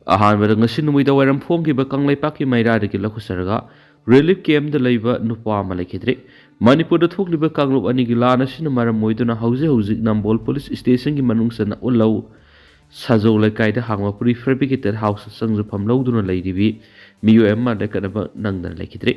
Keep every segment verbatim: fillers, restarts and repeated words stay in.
ꯑꯍꯥꯟꯕꯗ, ꯉꯁꯤ ꯅꯨꯃꯤꯗꯥꯡ ꯋꯥꯏꯔꯝ ꯐꯣꯡꯈꯤꯕ ꯀꯪꯂꯩꯄꯥꯛꯀꯤ ꯃꯩꯔꯥꯗꯒꯤ ꯂꯧꯈꯠꯆꯔꯒ, ꯔꯤꯂꯤꯐ ꯀꯦꯝꯞꯇ ꯂꯩꯕ ꯅꯨꯄꯥ ꯑꯃ ꯂꯩꯈꯤꯗ꯭ꯔꯦ꯫ ꯃꯅꯤꯄꯨꯔꯗ ꯊꯣꯛꯂꯤꯕ ꯀꯥꯡꯂꯨꯞ ꯑꯅꯤꯒꯤ ꯂꯥꯟ ꯑꯁꯤꯅ ꯃꯔꯝ ꯑꯣꯏꯗꯨꯅ ꯍꯧꯖꯤꯛ ꯍꯧꯖꯤꯛ ꯅꯝꯕꯣꯜ ꯄꯨꯂꯤꯁ ꯁ꯭ꯇꯦꯁꯟꯒꯤ ꯃꯅꯨꯡ ꯆꯟꯅ ꯎꯂꯧ ꯁꯥꯖꯧ ꯂꯩꯀꯥꯏꯗ ꯍꯥꯡꯕ ꯄ꯭ꯔꯤ ꯐꯦꯕ꯭ꯔꯤꯀꯦꯇꯦꯠ ꯍꯥꯎꯁꯇ ꯆꯪꯖꯐꯝ ꯂꯧꯗꯨꯅ ꯂꯩꯔꯤꯕꯤ ꯃꯤꯑꯣꯏ ꯑꯃ ꯂꯩꯈꯠꯅꯕ ꯅꯪꯗꯅ ꯂꯩꯈꯤꯗ꯭ꯔꯦ꯫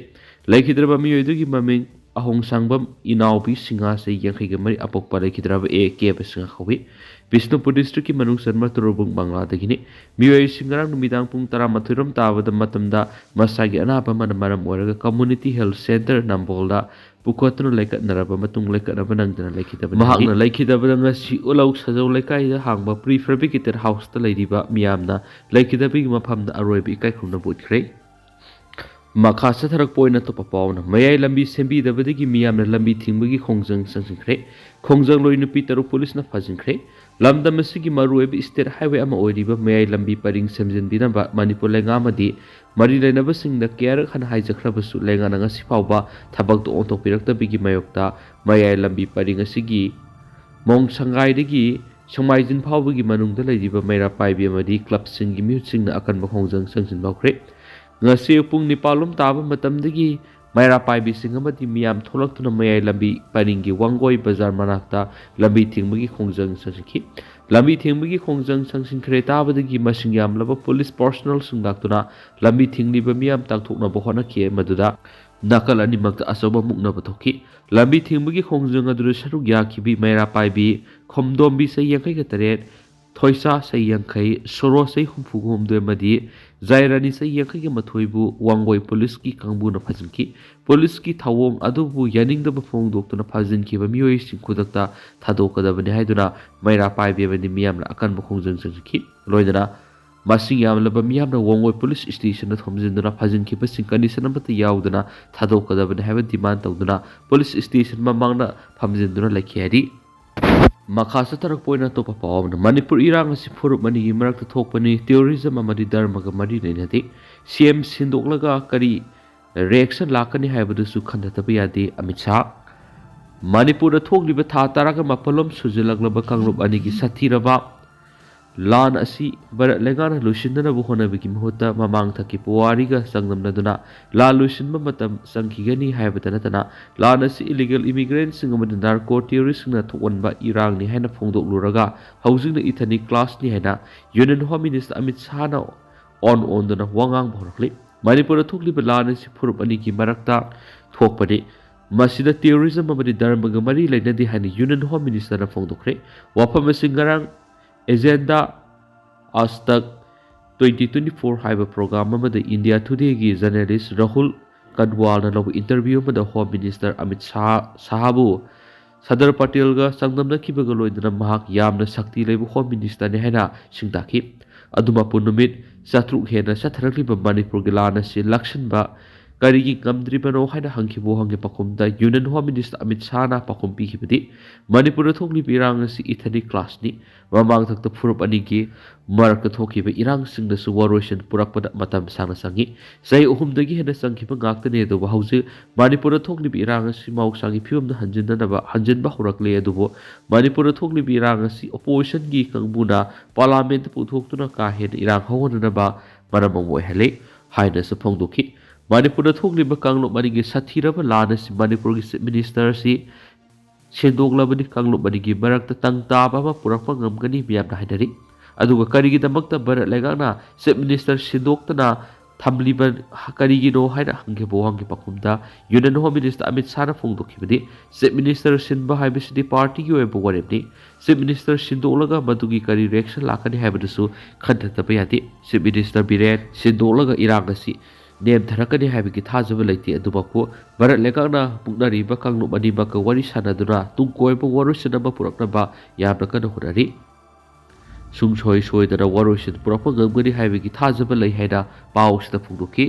ꯂꯩꯈꯤꯗ꯭ꯔꯕ ꯃꯤꯑꯣꯏꯗꯨꯒꯤ ꯃꯃꯤꯡ ꯑꯍꯣꯡꯁꯥꯡꯕꯝ ꯏꯅꯥꯎꯕꯤ ꯁꯤꯡꯍꯥ, ꯆꯍꯤ ꯌꯥꯡꯈꯩꯒ ꯃꯔꯤ, ꯑꯄꯣꯛꯄ ꯂꯩꯈꯤꯗ꯭ꯔꯕ ꯑꯦ ꯀꯦꯕ ꯁꯤꯡꯍꯥ ꯀꯧꯏ꯫ ꯕꯤꯁꯅꯨꯄꯨꯔ ꯗꯤꯁꯇ꯭ꯔꯤꯛꯀꯤ ꯃꯅꯨꯡ ꯆꯟꯕ ꯇꯣꯔꯣꯕꯨꯡ ꯕꯪꯂꯥꯗꯒꯤꯅꯤ꯫ ꯃꯤꯑꯣꯏꯁꯤꯡ ꯉꯔꯥꯡ ꯅꯨꯃꯤꯗꯥꯡ ꯄꯨꯡ ꯇꯔꯥꯃꯥꯊꯣꯏ ꯔꯣꯝ ꯇꯥꯕꯗ ꯃꯇꯝꯗ ꯃꯁꯥꯒꯤ ꯑꯅꯥꯕ ꯑꯃꯅ ꯃꯔꯝ ꯑꯣꯏꯔꯒ ꯀꯝꯃꯨꯅꯤꯇꯤ ꯍꯦꯜꯊ ꯁꯦꯟꯇꯔ ꯅꯝꯕꯣꯜꯗ ꯄꯨꯈꯠꯇꯨꯅ ꯂꯩꯈꯠꯅꯔꯕ ꯃꯇꯨꯡ ꯂꯩꯈꯠꯅꯕ ꯅꯪꯗꯅ ꯂꯩꯈꯤꯗꯕꯅꯤ꯫ ꯃꯍꯥꯛꯅ ꯂꯩꯈꯤꯗꯕꯗ ꯉꯁꯤ ꯎꯂꯧ ꯁꯥꯖꯧ ꯂꯩꯀꯥꯏꯗ ꯍꯥꯡꯕ ꯄ꯭ꯔꯤ ꯐꯦꯕ꯭ꯔꯤꯀꯦꯇꯦꯠ ꯍꯥꯎꯁꯇ ꯂꯩꯔꯤꯕ ꯃꯤꯌꯥꯝꯅ ꯂꯩꯈꯤꯗꯕꯒꯤ ꯃꯐꯝꯗ ꯑꯔꯣꯏꯕ ꯏꯀꯥꯏ ꯈꯨꯝꯅꯕ ꯎꯠꯈ꯭ꯔꯦ꯫ ꯃꯈꯥ ꯆꯠꯊꯔꯛꯄ ꯑꯣꯏꯅ ꯑꯇꯣꯞꯄ ꯄꯥꯎ ꯑꯃꯅ, ꯃꯌꯥꯏ ꯂꯝꯕꯤ ꯁꯦꯝꯕꯤꯗꯕꯗꯒꯤ ꯃꯤꯌꯥꯝꯅ ꯂꯝꯕꯤ ꯊꯤꯡꯕꯒꯤ ꯈꯣꯡꯖꯪ ꯆꯪꯁꯤꯟꯈ꯭ꯔꯦ꯫ ꯈꯣꯡꯖꯪꯂꯣꯏ ꯅꯨꯄꯤ ꯇꯔꯨꯛ ꯄꯨꯂꯤꯁꯅ ꯐꯥꯖꯤꯟꯈ꯭ꯔꯦ꯫ ꯂꯝꯗꯝ ꯑꯁꯤꯒꯤ ꯃꯔꯨꯑꯣꯏꯕ ꯁ꯭ꯇꯦꯠ ꯍꯥꯏꯋꯦ ꯑꯃ ꯑꯣꯏꯔꯤꯕ ꯃꯌꯥꯏ ꯂꯝꯕꯤ ꯄꯔꯤꯡ ꯁꯦꯝꯖꯤꯟꯕꯤꯅꯕ ꯃꯅꯤꯄꯨꯔ ꯂꯩꯉꯥꯛ ꯑꯃꯗꯤ ꯃꯔꯤ ꯂꯩꯅꯕꯁꯤꯡꯗ ꯀꯌꯥꯔꯛ ꯍꯟꯅ ꯍꯥꯏꯖꯈ꯭ꯔꯕꯁꯨ ꯂꯩꯉꯥꯛꯅ ꯉꯁꯤ ꯐꯥꯎꯕ ꯊꯕꯛꯇꯨ ꯑꯣꯟꯊꯣꯛꯄꯤꯔꯛꯇꯕꯒꯤ ꯃꯥꯌꯣꯛꯇ ꯃꯌꯥꯏ ꯂꯝꯕꯤ ꯄꯔꯤꯡ ꯑꯁꯤꯒꯤ ꯃꯣꯡ ꯁꯪꯒꯥꯏꯗꯒꯤ ꯁꯦꯡꯃꯥꯏꯖꯤꯟ ꯐꯥꯎꯕꯒꯤ ꯃꯅꯨꯡꯗ ꯂꯩꯔꯤꯕ ꯃꯩꯔꯥ ꯄꯥꯏꯕꯤ ꯑꯃꯗꯤ ꯀ꯭ꯂꯕꯁꯤꯡꯒꯤ ꯃꯤꯍꯨꯠꯁꯤꯡꯅ ꯑꯀꯟꯕ ꯈꯣꯡꯖꯪ ꯆꯪꯁꯤꯟꯕ ꯍꯧꯈ꯭ꯔꯦ꯫ ꯉꯁꯤ ꯄꯨꯡ ꯅꯤꯄꯥꯜ ꯂꯣꯝ ꯇꯥꯕ ꯃꯇꯝꯗꯒꯤ ꯃꯩꯔꯥ ꯄꯥꯏꯕꯤꯁꯤꯡ ꯑꯃꯗꯤ ꯃꯤꯌꯥꯝ ꯊꯣꯛꯂꯛꯇꯨꯅ ꯃꯌꯥꯏ ꯂꯝꯕꯤ ꯄꯔꯤꯡꯒꯤ ꯋꯥꯡꯒꯣꯏ ꯕꯖꯥꯔ ꯃꯅꯥꯛꯇ ꯂꯝꯕꯤ ꯊꯤꯡꯕꯒꯤ ꯈꯣꯡꯖꯪ ꯆꯪꯁꯤꯟꯈꯤ꯫ ꯂꯝꯕꯤ ꯊꯤꯡꯕꯒꯤ ꯈꯣꯡꯖꯪ ꯆꯪꯁꯤꯟꯈ꯭ꯔꯦ ꯇꯥꯕꯗꯒꯤ ꯃꯁꯤꯡ ꯌꯥꯝꯂꯕ ꯄꯨꯂꯤꯁ ꯄꯔꯁꯣꯅꯦꯜꯁꯤꯡ ꯂꯥꯛꯇꯨꯅ ꯂꯝꯕꯤ ꯊꯤꯡꯂꯤꯕ ꯃꯤꯌꯥꯝ ꯇꯥꯡꯊꯣꯛꯅꯕ ꯍꯣꯠꯅꯈꯤ꯫ ꯃꯗꯨꯗ ꯅꯥꯀꯜ ꯑꯅꯤꯃꯛꯇ ꯑꯆꯧꯕ ꯃꯨꯛꯅꯕ ꯊꯣꯛꯈꯤ꯫ ꯂꯝꯕꯤ ꯊꯤꯡꯕꯒꯤ ꯈꯣꯡꯖꯪ ꯑꯗꯨꯗ ꯁꯔꯨꯛ ꯌꯥꯈꯤꯕꯤ ꯃꯩꯔꯥ ꯄꯥꯏꯕꯤ ꯈꯣꯝꯗꯣꯝꯕꯤ, ꯆꯍꯤ ꯌꯥꯡꯈꯩꯒ ꯇꯔꯦꯠ, ꯊꯣꯏꯁꯥ, ꯆꯍꯤ ꯌꯥꯡꯈꯩ, ꯁꯣꯔꯣ, ꯆꯍꯤ ꯍꯨꯝꯐꯨꯒ ꯍꯨꯝꯗꯣꯏ ꯑꯃꯗꯤ ꯖꯥꯏꯔꯥꯅꯤ, ꯆꯍꯤ ꯌꯥꯡꯈꯩꯒ ꯃꯥꯊꯣꯏꯕꯨ ꯋꯥꯡꯒꯣꯏ ꯄꯨꯂꯤꯁꯀꯤ ꯀꯥꯡꯕꯨꯅ ꯐꯥꯖꯤꯟꯈꯤ꯫ ꯄꯨꯂꯤꯁꯀꯤ ꯊꯧꯑꯣꯡ ꯑꯗꯨꯕꯨ ꯌꯥꯅꯤꯡꯗꯕ ꯐꯣꯡꯗꯣꯛꯇꯨꯅ ꯐꯥꯖꯤꯟꯈꯤꯕ ꯃꯤꯑꯣꯏꯁꯤꯡ ꯈꯨꯗꯛꯇ ꯊꯥꯗꯣꯛꯀꯗꯕꯅꯤ ꯍꯥꯏꯗꯨꯅ ꯃꯩꯔꯥ ꯄꯥꯏꯕꯤ ꯑꯃꯗꯤ ꯃꯤꯌꯥꯝꯅ ꯑꯀꯟꯕ ꯈꯣꯡꯖꯪ ꯆꯪꯁꯤꯟꯈꯤ꯫ ꯂꯣꯏꯅꯅ ꯃꯁꯤꯡ ꯌꯥꯝꯂꯕ ꯃꯤꯌꯥꯝꯅ ꯋꯥꯡꯒꯣꯏ ꯄꯨꯂꯤꯁ ꯁ꯭ꯇꯦꯁꯟꯗ ꯊꯣꯝꯖꯤꯟꯗꯨꯅ ꯐꯥꯖꯤꯟꯈꯤꯕꯁꯤꯡ ꯀꯟꯗꯤꯁꯟ ꯑꯃꯠꯇ ꯌꯥꯎꯗꯅ ꯊꯥꯗꯣꯛꯀꯗꯕꯅꯤ ꯍꯥꯏꯕ ꯗꯤꯃꯥꯟ ꯇꯧꯗꯨꯅ ꯄꯨꯂꯤꯁ ꯁ꯭ꯇꯦꯁꯟ ꯃꯃꯥꯡꯗ ꯐꯝꯖꯤꯟꯗꯨꯅ ꯂꯩꯈꯤ ꯍꯥꯏꯔꯤ꯫ ꯃꯈꯥ ꯆꯠꯊꯔꯛꯄ ꯑꯣꯏꯅ ꯑꯇꯣꯞꯄ ꯄꯥꯎ ꯑꯃꯅ, ꯃꯅꯤꯄꯨꯔ ꯏꯔꯥꯡ ꯑꯁꯤ ꯐꯨꯔꯨꯞ ꯑꯅꯤꯒꯤ ꯃꯔꯛꯇ ꯊꯣꯛꯄꯅꯤ, ꯇꯦꯔꯣꯔꯤꯖꯝ ꯑꯃꯗꯤ ꯙꯔꯃꯒ ꯃꯔꯤ ꯂꯩꯅꯗꯦ꯫ ꯁꯤ ꯑꯦꯝ ꯁꯤꯟꯗꯣꯛꯂꯒ ꯀꯔꯤ ꯔꯤꯑꯦꯛꯁꯟ ꯂꯥꯛꯀꯅꯤ ꯍꯥꯏꯕꯗꯨꯁꯨ ꯈꯟꯊꯗꯕ ꯌꯥꯗꯦ, ꯑꯃꯤꯠ ꯁꯥꯍ꯫ ꯃꯅꯤꯄꯨꯔꯗ ꯊꯣꯛꯂꯤꯕ ꯊꯥ ꯇꯔꯥꯒ ꯃꯥꯄꯜꯂꯣꯝ ꯁꯨꯖꯤꯜꯂꯛꯂꯕ ꯀꯥꯡꯂꯨꯞ ꯑꯅꯤꯒꯤ ꯁꯥꯊꯤꯔꯕ ꯂꯥꯟ ꯑꯁꯤ ꯚꯥꯔꯠ ꯂꯩꯉꯥꯛꯅ ꯂꯣꯏꯁꯤꯟꯅꯅꯕ ꯍꯣꯠꯅꯕꯒꯤ ꯃꯍꯨꯠꯇ ꯃꯃꯥꯡꯊꯛꯀꯤ ꯄꯨꯋꯥꯔꯤꯒ ꯆꯥꯡꯗꯝꯅꯗꯨꯅ ꯂꯥꯟ ꯂꯣꯏꯁꯤꯟꯕ ꯃꯇꯝ ꯆꯪꯈꯤꯒꯅꯤ ꯍꯥꯏꯕꯇ ꯅꯠꯇꯅ, ꯂꯥꯟ ꯑꯁꯤ illegal immigrantꯁꯤꯡ ꯑꯃꯗꯤ narco terroristꯁꯤꯡꯅ ꯊꯣꯛꯍꯟꯕ ꯏꯔꯥꯡꯅꯤ ꯍꯥꯏꯅ ꯐꯣꯡꯗꯣꯛꯂꯨꯔꯒ, ꯍꯧꯖꯤꯛꯅ ethnic clashꯅꯤ ꯍꯥꯏꯅ Union Home Minister ꯑꯃꯤꯠ ꯁꯥꯍꯅ ꯑꯣꯟ ꯑꯣꯟꯗꯨꯅ ꯋꯥ ꯉꯥꯡꯕ ꯍꯧꯔꯛꯂꯤ꯫ ꯃꯅꯤꯄꯨꯔꯗ ꯊꯣꯛꯂꯤꯕ ꯂꯥꯟ ꯑꯁꯤ ꯐꯨꯔꯨꯞ ꯑꯅꯤꯒꯤ ꯃꯔꯛꯇ ꯊꯣꯛꯄꯅꯤ꯫ ꯃꯁꯤꯗ terrorism ꯑꯃꯗꯤ ꯙꯔꯃꯒ ꯃꯔꯤ ꯂꯩꯅꯗꯦ ꯍꯥꯏꯅ Union Home Ministerꯅ ꯐꯣꯡꯗꯣꯛꯈ꯭ꯔꯦ꯫ ꯋꯥꯐꯝ ꯑꯁꯤ ꯉꯔꯥꯡ Agenda Aaj Tak twenty twenty-four ꯍꯥꯏꯕ program ꯑꯃꯗ India Todayꯒꯤ journalist ꯔꯥꯍꯨꯜ ꯀꯟꯋꯥꯜꯅ ꯂꯧꯕ interview ꯑꯃꯗ Home Minister ꯑꯃꯤꯠ ꯁꯥꯍ, ꯁꯥꯍꯕꯨ ꯁꯔꯗꯥꯔ ꯄꯇꯦꯜꯒ ꯆꯥꯡꯗꯝꯅꯈꯤꯕꯒ ꯂꯣꯏꯅꯅ ꯃꯍꯥꯛ ꯌꯥꯝꯅ ꯁꯛꯇꯤ ꯂꯩꯕ Home Ministerꯅꯤ ꯍꯥꯏꯅ ꯁꯤꯡꯇꯥꯛꯈꯤ꯫ ꯑꯗꯨꯃꯛꯄꯨ, ꯅꯨꯃꯤꯠ ꯆꯥꯇ꯭ꯔꯨꯛ ꯍꯦꯟꯅ ꯆꯠꯊꯔꯛꯂꯤꯕ ꯃꯅꯤꯄꯨꯔꯒꯤ ꯂꯥꯟ ꯑꯁꯤ ꯂꯥꯛꯁꯤꯟꯕ ꯀꯔꯤꯒꯤ ꯉꯝꯗ꯭ꯔꯤꯕꯅꯣ ꯍꯥꯏꯅ ꯍꯪꯈꯤꯕ ꯋꯥꯍꯪꯒꯤ ꯄꯥꯎꯈꯨꯝꯗ Union Home Minister ꯑꯃꯤꯠ ꯁꯥꯍꯅ ꯄꯥꯎꯈꯨꯝ ꯄꯤꯈꯤꯕꯗꯤ, ꯃꯅꯤꯄꯨꯔꯗ ꯊꯣꯛꯂꯤꯕ ꯏꯔꯥꯡ ꯑꯁꯤ ethnic clashꯅꯤ꯫ ꯃꯃꯥꯡꯊꯛꯇ ꯐꯨꯔꯨꯞ ꯑꯅꯤꯒꯤ ꯃꯔꯛꯇ ꯊꯣꯛꯈꯤꯕ ꯏꯔꯥꯡꯁꯤꯡꯗꯁꯨ ꯋꯥꯔꯣꯏꯁꯤꯟ ꯄꯨꯔꯛꯄꯗ ꯃꯇꯝ ꯁꯥꯡꯅ ꯆꯪꯏ꯫ ꯆꯍꯤ ꯑꯍꯨꯝꯗꯒꯤ ꯍꯦꯟꯅ ꯆꯪꯈꯤꯕ ꯉꯥꯛꯇꯅꯤ, ꯑꯗꯨꯕꯨ ꯍꯧꯖꯤꯛ ꯃꯅꯤꯄꯨꯔꯗ ꯊꯣꯛꯂꯤꯕ ꯏꯔꯥꯡ ꯑꯁꯤ ꯃꯍꯧꯁꯥꯒꯤ ꯐꯤꯕꯝꯗ ꯍꯟꯖꯤꯟꯅꯅꯕ, ꯍꯟꯖꯤꯟꯕ ꯍꯧꯔꯛꯂꯦ꯫ ꯑꯗꯨꯕꯨ ꯃꯅꯤꯄꯨꯔꯗ ꯊꯣꯛꯂꯤꯕ ꯏꯔꯥꯡ ꯑꯁꯤ oppositionꯒꯤ ꯀꯥꯡꯕꯨꯅ parliamentꯇ ꯄꯨꯊꯣꯛꯇꯨꯅ ꯀꯥ ꯍꯦꯟꯅ ꯏꯔꯥꯡ ꯍꯧꯍꯟꯅꯅꯕ ꯃꯔꯝ ꯑꯃ ꯑꯣꯏꯍꯜꯂꯤ ꯍꯥꯏꯅꯁꯨ ꯐꯣꯡꯗꯣꯛꯈꯤ꯫ ꯃꯅꯤꯄꯨꯔꯗ ꯊꯣꯛꯂꯤꯕ ꯀꯥꯡꯂꯨꯞ ꯑꯅꯤꯒꯤ ꯁꯥꯊꯤꯔꯕ ꯂꯥꯟ ꯑꯁꯤ ꯃꯅꯤꯄꯨꯔꯒꯤ Chief Minister ꯑꯁꯤ ꯁꯦꯡꯗꯣꯛꯂꯕꯗꯤ ꯀꯥꯡꯂꯨꯞ ꯑꯅꯤꯒꯤ ꯃꯔꯛꯇ ꯇꯪ ꯇꯥꯕ ꯑꯃ ꯄꯨꯔꯛꯄ ꯉꯝꯒꯅꯤ ꯃꯤꯌꯥꯝꯅ ꯍꯥꯏꯅꯔꯤ꯫ ꯑꯗꯨꯒ ꯀꯔꯤꯒꯤꯗꯃꯛꯇ ꯚꯥꯔꯠ ꯂꯩꯉꯥꯛꯅ Chief Minister ꯁꯤꯟꯗꯣꯛꯇꯅ ꯊꯝꯂꯤꯕ ꯀꯔꯤꯒꯤꯅꯣ ꯍꯥꯏꯅ ꯍꯪꯈꯤꯕ ꯋꯥꯍꯪꯒꯤ ꯄꯥꯎꯈꯨꯝꯗ Union Home Minister Amit ꯁꯥꯍꯅ ꯐꯣꯡꯗꯣꯛꯈꯤꯕꯗꯤ, Chief Minister ꯁꯤꯟꯕ ꯍꯥꯏꯕꯁꯤꯗꯤ partyꯒꯤ ꯑꯣꯏꯕ ꯋꯥꯔꯦꯞꯅꯤ꯫ Chief Minister ꯁꯤꯟꯗꯣꯛꯂꯒ ꯃꯗꯨꯒꯤ ꯀꯔꯤ reaction ꯂꯥꯛꯀꯅꯤ ꯍꯥꯏꯕꯗꯨꯁꯨ ꯈꯟꯊꯗꯕ ꯌꯥꯗꯦ꯫ Chief Minister ꯕꯤꯔꯦꯟ ꯁꯤꯟꯗꯣꯛꯂꯒ ꯏꯔꯥꯡ ꯑꯁꯤ ꯅꯦꯝꯊꯔꯛꯀꯅꯤ ꯍꯥꯏꯕꯒꯤ ꯊꯥꯖꯕ ꯂꯩꯇꯦ꯫ ꯑꯗꯨꯃꯛꯄꯨ ꯚꯥꯔꯠ ꯂꯩꯉꯥꯛꯅ ꯃꯨꯛꯅꯔꯤꯕ ꯀꯥꯡꯂꯨꯞ ꯑꯅꯤꯃꯛꯀ ꯋꯥꯔꯤ ꯁꯥꯅꯗꯨꯅ ꯇꯨꯡ ꯀꯣꯏꯕ ꯋꯥꯔꯣꯏꯁꯤꯟ ꯑꯃ ꯄꯨꯔꯛꯅꯕ ꯌꯥꯝꯅ ꯀꯟꯅ ꯍꯣꯠꯅꯔꯤ꯫ ꯁꯨꯡꯁꯣꯏ ꯁꯣꯏꯗꯅ ꯋꯥꯔꯣꯏꯁꯤꯟ ꯄꯨꯔꯛꯄ ꯉꯝꯒꯅꯤ ꯍꯥꯏꯕꯒꯤ ꯊꯥꯖꯕ ꯂꯩ ꯍꯥꯏꯅ ꯄꯥꯎꯁꯤꯗ ꯐꯣꯡꯗꯣꯛꯈꯤ꯫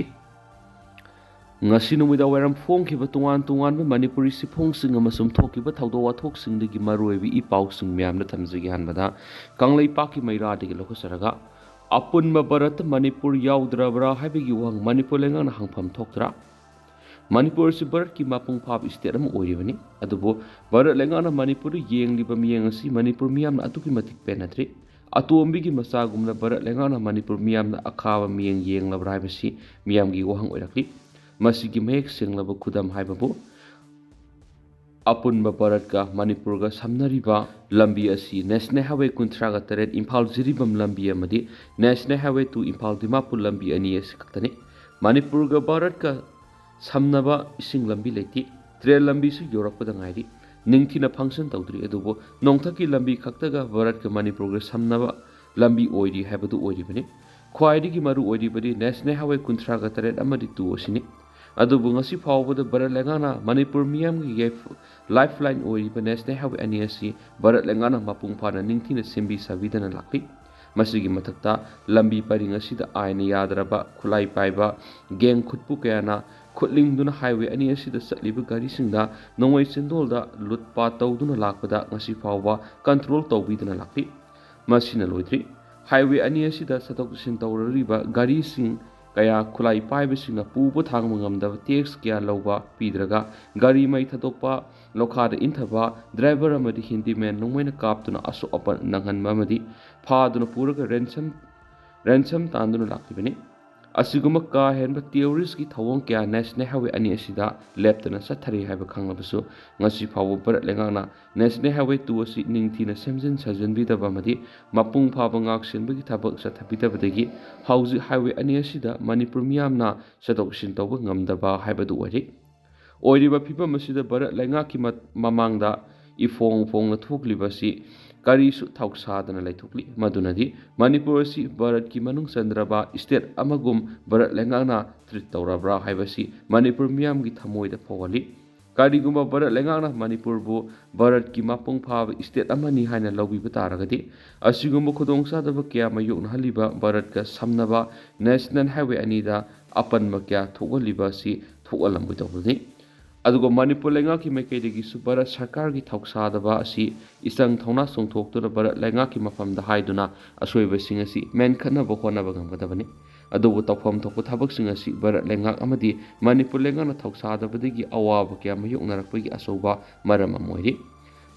ꯉꯁꯤ ꯅꯨꯃꯤꯗꯥꯡ ꯋꯥꯏꯔꯝ ꯐꯣꯡꯈꯤꯕ ꯇꯣꯉꯥꯟ ꯇꯣꯉꯥꯟꯕ ꯃꯅꯤꯄꯨꯔꯤ ꯆꯦꯐꯣꯡꯁꯤꯡ ꯑꯃꯁꯨꯡ ꯊꯣꯛꯈꯤꯕ ꯊꯧꯗꯣꯛ ꯋꯥꯊꯣꯛꯁꯤꯡꯗꯒꯤ ꯃꯔꯨꯑꯣꯏꯕ ꯏ ꯄꯥꯎꯁꯤꯡ ꯃꯌꯥꯝꯅ ꯊꯝꯖꯒꯦ꯫ ꯑꯍꯥꯟꯕꯗ ꯀꯪꯂꯩꯄꯥꯛꯀꯤ ꯃꯩꯔꯥꯗꯒꯤ ꯂꯧꯈꯠꯆꯔꯒ, ꯑꯄꯨꯟꯕ ꯚꯥꯔꯠꯇ ꯃꯅꯤꯄꯨꯔ ꯌꯥꯎꯗ꯭ꯔꯕ꯭ꯔꯥ ꯍꯥꯏꯕꯒꯤ ꯋꯥꯍꯪ ꯃꯅꯤꯄꯨꯔ ꯂꯩꯉꯥꯛꯅ ꯍꯪꯐꯝ ꯊꯣꯛꯇ꯭ꯔꯥ? ꯃꯅꯤꯄꯨꯔ ꯑꯁꯤ ꯚꯥꯔꯠꯀꯤ ꯃꯄꯨꯡ ꯐꯥꯕ state ꯑꯃ ꯑꯣꯏꯔꯤꯕꯅꯤ, ꯑꯗꯨꯕꯨ ꯚꯥꯔꯠ ꯂꯩꯉꯥꯛꯅ ꯃꯅꯤꯄꯨꯔꯗ ꯌꯦꯡꯂꯤꯕ ꯃꯤꯠꯌꯦꯡ ꯑꯁꯤ ꯃꯅꯤꯄꯨꯔ ꯃꯤꯌꯥꯝꯅ ꯑꯗꯨꯛꯀꯤ ꯃꯇꯤꯛ ꯄꯦꯟꯅꯗ꯭ꯔꯤ꯫ ꯑꯇꯣꯝꯕꯤꯒꯤ ꯃꯆꯥꯒꯨꯝꯅ ꯚꯥꯔꯠ ꯂꯩꯉꯥꯛꯅ ꯃꯅꯤꯄꯨꯔ ꯃꯤꯌꯥꯝꯅ ꯑꯈꯥꯕ ꯃꯤꯠꯌꯦꯡ ꯌꯦꯡꯂꯕ꯭ꯔꯥ ꯍꯥꯏꯕꯁꯤ ꯃꯤꯌꯥꯝꯒꯤ ꯋꯥꯍꯪ ꯑꯣꯏꯔꯛꯂꯤ꯫ ꯃꯁꯤꯒꯤ ꯃꯌꯦꯛ ꯁꯦꯡꯂꯕ ꯈꯨꯗꯝ ꯍꯥꯏꯕꯕꯨ ꯑꯄꯨꯟꯕ ꯚꯥꯔꯠꯀ ꯃꯅꯤꯄꯨꯔꯒ ꯁꯝꯅꯔꯤꯕ ꯂꯝꯕꯤ ꯑꯁꯤ National Highway ꯀꯨꯟꯊ꯭ꯔꯥꯒ ꯇꯔꯦꯠ ꯏꯝꯐꯥꯜ ꯖꯤꯔꯤꯕꯥꯝ ꯂꯝꯕꯤ ꯑꯃꯗꯤ National Highway two Imphal Dimapur ꯂꯝꯕꯤ ꯑꯅꯤ ꯑꯁꯤ ꯈꯛꯇꯅꯤ꯫ ꯃꯅꯤꯄꯨꯔꯒ ꯚꯥꯔꯠꯀ ꯁꯝꯅꯕ ꯏꯁꯤꯡ ꯂꯝꯕꯤ ꯂꯩꯇꯦ꯫ ꯇ꯭ꯔꯦꯟ ꯂꯝꯕꯤꯁꯨ ꯌꯧꯔꯛꯄꯗ ꯉꯥꯏꯔꯤ꯫ ꯅꯤꯡꯊꯤꯅ function ꯇꯧꯗ꯭ꯔꯤ꯫ ꯑꯗꯨꯕꯨ ꯅꯣꯡꯊꯛꯀꯤ ꯂꯝꯕꯤ ꯈꯛꯇꯒ ꯚꯥꯔꯠꯀ ꯃꯅꯤꯄꯨꯔꯒ ꯁꯝꯅꯕ ꯂꯝꯕꯤ ꯑꯣꯏꯔꯤ ꯍꯥꯏꯕꯗꯨ ꯑꯣꯏꯔꯤꯕꯅꯤ꯫ ꯈ꯭ꯋꯥꯏꯗꯒꯤ ꯃꯔꯨ ꯑꯣꯏꯔꯤꯕꯗꯤ National Highway ꯀꯨꯟꯊ꯭ꯔꯥꯒ ꯇꯔꯦꯠ ꯑꯃꯗꯤ two ꯑꯁꯤꯅꯤ꯫ ꯑꯗꯨꯕꯨ ꯉꯁꯤ ꯐꯥꯎꯕꯗ ꯚꯥꯔꯠ ꯂꯩꯉꯥꯛꯅ ꯃꯅꯤꯄꯨꯔ ꯃꯤꯌꯥꯝꯒꯤ ꯌꯥꯏꯐ-, lifeline ꯑꯣꯏꯔꯤꯕ National Highway ꯑꯅꯤ ꯑꯁꯤ ꯚꯥꯔꯠ ꯂꯩꯉꯥꯛꯅ ꯃꯄꯨꯡ ꯐꯥꯅ ꯅꯤꯡꯊꯤꯅ ꯁꯦꯝꯕꯤ ꯁꯥꯕꯤꯗꯅ ꯂꯥꯛꯂꯤ꯫ ꯃꯁꯤꯒꯤ ꯃꯊꯛꯇ ꯂꯝꯕꯤ ꯄꯔꯤꯡ ꯑꯁꯤꯗ ꯑꯥꯏꯟꯅ ꯌꯥꯗ꯭ꯔꯕ, ꯈꯨꯠꯂꯥꯏ ꯄꯥꯏꯕ gang ꯈꯨꯠꯄꯨ ꯀꯌꯥꯅ ꯈꯨꯠꯂꯤꯡꯗꯨꯅ highway ꯑꯅꯤ ꯑꯁꯤꯗ ꯆꯠꯂꯤꯕ ꯒꯥꯔꯤꯁꯤꯡꯗ ꯅꯣꯡꯃꯩ ꯆꯤꯟꯗꯣꯜꯗ ꯂꯨꯠꯄꯥꯠ ꯇꯧꯗꯨꯅ ꯂꯥꯛꯄꯗ ꯉꯁꯤ ꯐꯥꯎꯕ control ꯇꯧꯕꯤꯗꯅ ꯂꯥꯛꯂꯤ꯫ ꯃꯁꯤꯅ ꯂꯣꯏꯗ꯭ꯔꯤ꯫ Highway ꯑꯅꯤ ꯑꯁꯤꯗ ꯆꯠꯊꯣꯛ ꯆꯠꯁꯤꯟ ꯇꯧꯔꯔꯤꯕ ꯒꯥꯔꯤꯁꯤꯡ ꯀꯌꯥ ꯈꯨꯠꯂꯥꯏ ꯄꯥꯏꯕꯁꯤꯡꯅ ꯄꯨꯕ ꯊꯥꯡꯕ ꯉꯝꯗꯕ tax ꯀꯌꯥ ꯂꯧꯕ ꯄꯤꯗ꯭ꯔꯒ ꯒꯥꯔꯤ ꯃꯩ ꯊꯥꯗꯣꯛꯄ, ꯂꯣꯈꯥꯗ ꯏꯟꯊꯕ, driver ꯑꯃꯗꯤ handyman ꯅꯣꯡꯃꯩꯅ ꯀꯥꯞꯇꯨꯅ ꯑꯁꯣꯛ ꯑꯄꯟ ꯅꯪꯍꯟꯕ ꯑꯃꯗꯤ ꯐꯥꯗꯨꯅ ꯄꯨꯔꯒ ransom, ransom ꯇꯥꯟꯗꯨꯅ ꯂꯥꯛꯂꯤꯕꯅꯤ꯫ ꯑꯁꯤꯒꯨꯝꯕ ꯀꯥ ꯍꯦꯟꯕ terroristꯀꯤ ꯊꯧꯑꯣꯡ ꯀꯌꯥ National Highway ꯑꯅꯤ ꯑꯁꯤꯗ ꯂꯦꯞꯇꯅ ꯆꯠꯊꯔꯤ ꯍꯥꯏꯕ ꯈꯪꯂꯕꯁꯨ, ꯉꯁꯤ ꯐꯥꯎꯕ ꯚꯥꯔꯠ ꯂꯩꯉꯥꯛꯅ National Highway two ꯑꯁꯤ ꯅꯤꯡꯊꯤꯅ ꯁꯦꯝꯖꯤꯟ ꯁꯥꯖꯤꯟꯕꯤꯗꯕ ꯑꯃꯗꯤ ꯃꯄꯨꯡ ꯐꯥꯕ ꯉꯥꯛ ꯁꯦꯟꯕꯒꯤ ꯊꯕꯛ ꯆꯠꯊꯕꯤꯗꯕꯗꯒꯤ ꯍꯧꯖꯤꯛ highway ꯑꯅꯤ ꯑꯁꯤꯗ ꯃꯅꯤꯄꯨꯔ ꯃꯤꯌꯥꯝꯅ ꯆꯠꯊꯣꯛ ꯆꯠꯁꯤꯟ ꯇꯧꯕ ꯉꯝꯗꯕ ꯍꯥꯏꯕꯗꯨ ꯑꯣꯏꯔꯤ꯫ ꯑꯣꯏꯔꯤꯕ ꯐꯤꯕꯝ ꯑꯁꯤꯗ ꯚꯥꯔꯠ ꯂꯩꯉꯥꯛꯀꯤ ꯃ-, ꯃꯃꯥꯡꯗ ꯏꯐꯣꯡ ꯐꯣꯡꯅ ꯊꯣꯛꯂꯤꯕ ꯑꯁꯤ ꯀꯔꯤꯁꯨ ꯊꯧꯁꯥꯗꯅ ꯂꯩꯊꯣꯛꯂꯤ꯫ ꯃꯗꯨꯅꯗꯤ ꯃꯅꯤꯄꯨꯔ ꯑꯁꯤ ꯚꯥꯔꯠꯀꯤ ꯃꯅꯨꯡ ꯆꯟꯗ꯭ꯔꯕ state ꯑꯃꯒꯨꯝ ꯚꯥꯔꯠ ꯂꯩꯉꯥꯛꯅ treat ꯇꯧꯔꯕ꯭ꯔꯥ ꯍꯥꯏꯕꯁꯤ ꯃꯅꯤꯄꯨꯔ ꯃꯤꯌꯥꯝꯒꯤ ꯊꯃꯣꯏꯗ ꯐꯥꯎꯍꯜꯂꯤ꯫ ꯀꯔꯤꯒꯨꯝꯕ ꯚꯥꯔꯠ ꯂꯩꯉꯥꯛꯅ ꯃꯅꯤꯄꯨꯔꯕꯨ ꯚꯥꯔꯠꯀꯤ ꯃꯄꯨꯡ ꯐꯥꯕ state ꯑꯃꯅꯤ ꯍꯥꯏꯅ ꯂꯧꯕꯤꯕ ꯇꯥꯔꯒꯗꯤ, ꯑꯁꯤꯒꯨꯝꯕ ꯈꯨꯗꯣꯡꯆꯥꯗꯕ ꯀꯌꯥ ꯃꯥꯌꯣꯛꯅꯍꯜꯂꯤꯕ ꯚꯥꯔꯠꯀ ꯁꯝꯅꯕ National Highway ꯑꯅꯤꯗ ꯑꯄꯟꯕ ꯀꯌꯥ ꯊꯣꯛꯍꯜꯂꯤꯕ ꯑꯁꯤ ꯊꯣꯛꯍꯜꯂꯝꯂꯣꯏꯗꯧꯕꯅꯤ꯫ ꯑꯗꯨꯒ ꯃꯅꯤꯄꯨꯔ ꯂꯩꯉꯥꯛꯀꯤ ꯃꯥꯏꯀꯩꯗꯒꯤꯁꯨ ꯚꯥꯔꯠ ꯁꯔꯀꯥꯔꯒꯤ ꯊꯧꯁꯥꯗꯕ ꯑꯁꯤ ꯏꯆꯪ ꯊꯧꯅꯥ ꯆꯣꯡꯊꯣꯛꯇꯨꯅ ꯚꯥꯔꯠ ꯂꯩꯉꯥꯛꯀꯤ ꯃꯐꯝꯗ ꯍꯥꯏꯗꯨꯅ ꯑꯁꯣꯏꯕꯁꯤꯡ ꯑꯁꯤ ꯃꯦꯟꯈꯠꯅꯕ ꯍꯣꯠꯅꯕ ꯉꯝꯒꯗꯕꯅꯤ꯫ ꯑꯗꯨꯕꯨ ꯇꯧꯐꯝ ꯊꯣꯛꯄ ꯊꯕꯛꯁꯤꯡ ꯑꯁꯤ ꯚꯥꯔꯠ ꯂꯩꯉꯥꯛ ꯑꯃꯗꯤ ꯃꯅꯤꯄꯨꯔ ꯂꯩꯉꯥꯛꯅ ꯊꯧꯁꯥꯗꯕꯗꯒꯤ ꯑꯋꯥꯕ ꯀꯌꯥ ꯃꯥꯌꯣꯛꯅꯔꯛꯄꯒꯤ ꯑꯆꯧꯕ ꯃꯔꯝ ꯑꯃ ꯑꯣꯏꯔꯤ꯫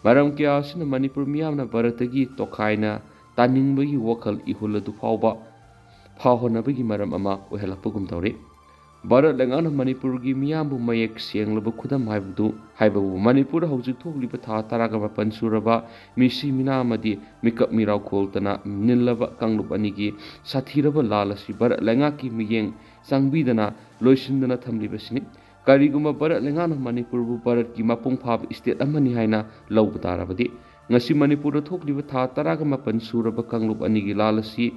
ꯃꯔꯝ ꯀꯌꯥ ꯑꯁꯤꯅ ꯃꯅꯤꯄꯨꯔ ꯃꯤꯌꯥꯝꯅ ꯚꯥꯔꯠꯇꯒꯤ ꯇꯣꯈꯥꯏꯅ ꯇꯥꯅꯤꯡꯕꯒꯤ ꯋꯥꯈꯜ ꯏꯍꯨꯜ ꯑꯗꯨ ꯐꯥꯎꯕ ꯐꯥꯎꯍꯟꯅꯕꯒꯤ ꯃꯔꯝ ꯑꯃ ꯑꯣꯏꯍꯜꯂꯛꯄꯒꯨꯝ ꯇꯧꯔꯤ꯫ ꯚꯥꯔꯠ ꯂꯩꯉꯥꯛꯅ ꯃꯅꯤꯄꯨꯔꯒꯤ ꯃꯤꯌꯥꯝꯕꯨ ꯃꯌꯦꯛ ꯁꯦꯡꯂꯕ ꯈꯨꯗꯝ ꯍꯥꯏꯕꯗꯨ ꯍꯥꯏꯕꯕꯨ ꯃꯅꯤꯄꯨꯔꯗ ꯍꯧꯖꯤꯛ ꯊꯣꯛꯂꯤꯕ ꯊꯥ ꯇꯔꯥꯒ ꯃꯥꯄꯟ ꯁꯨꯔꯕ ꯃꯤꯁꯤ ꯃꯤꯅꯥ ꯑꯃꯗꯤ ꯃꯤꯀꯞ ꯃꯤꯔꯥꯎ ꯈꯣꯜꯇꯅ ꯅꯤꯜꯂꯕ ꯀꯥꯡꯂꯨꯞ ꯑꯅꯤꯒꯤ ꯁꯥꯊꯤꯔꯕ ꯂꯥꯜ ꯑꯁꯤ ꯚꯥꯔꯠ ꯂꯩꯉꯥꯛꯀꯤ ꯃꯤꯠꯌꯦꯡ ꯆꯪꯕꯤꯗꯅ ꯂꯣꯏꯁꯤꯟꯗꯅ ꯊꯝꯂꯤꯕꯁꯤꯅꯤ꯫ ꯀꯔꯤꯒꯨꯝꯕ ꯚꯥꯔꯠ ꯂꯩꯉꯥꯛꯅ ꯃꯅꯤꯄꯨꯔꯕꯨ ꯚꯥꯔꯠꯀꯤ ꯃꯄꯨꯡ ꯐꯥꯕ state ꯑꯃꯅꯤ ꯍꯥꯏꯅ ꯂꯧꯕ ꯇꯥꯔꯕꯗꯤ, ꯉꯁꯤ ꯃꯅꯤꯄꯨꯔꯗ ꯊꯣꯛꯂꯤꯕ ꯊꯥ ꯇꯔꯥꯒ ꯃꯥꯄꯟ ꯁꯨꯔꯕ ꯀꯥꯡꯂꯨꯞ ꯑꯅꯤꯒꯤ ꯂꯥꯜ ꯑꯁꯤ